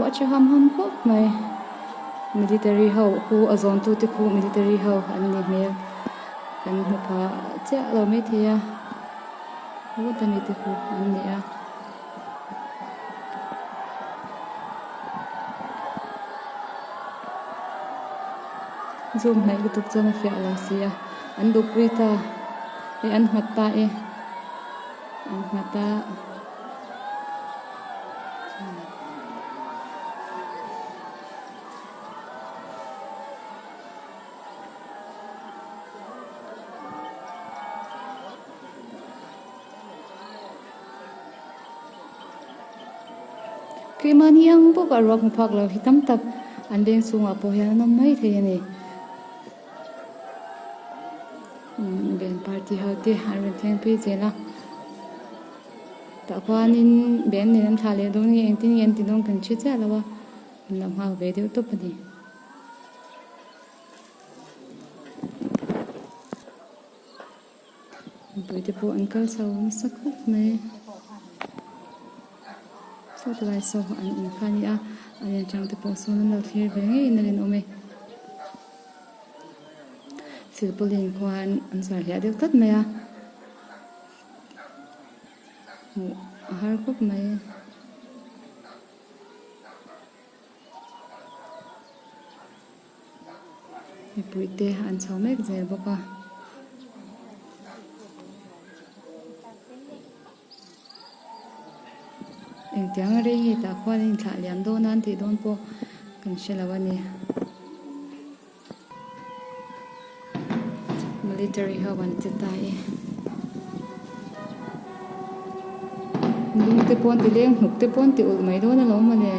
pawh a che ham ham khawp mai military ho khu a zawn tu te khu military ho an ni hmel kan hmu pha chiah lo maithei a heta mi te khu an ni a. Zoom hnaih lutuk chuan a fiah lo si a an duhpui ta e an nghat ta e an nghat a. Keimahni ang bawk a ruak hmu phak lo hi tam tak an veng chhungah pawh hian an awm mai thei a ni. Band party ho te an rawn thleng phei zel a tah khuanin band nen an thlah leh dawn nge engtin nge an ti dawn kan hre chiah lo a an lo nghak ve deuh tawp a ni. Mipui te pawh an kal chho nasa khawp mai saw ti lai saw an in kha a ni a a lian chang te pawh sawn an lo thlir ve ngeiin a rinawm e silpaulin khuan an zuar hliah deuh tlat mai a hmuh a har khawp mai. Mipui te an chho mek zel bawk a. Engtiang a rei nge tah khuan a inthlah liam dawn a an tih dawn pawh kan hre lo a ni. Military ho an che ta e. Lung te pawh an ti leng hnuk te pawh an ti ulh mai dawn alawm mawle.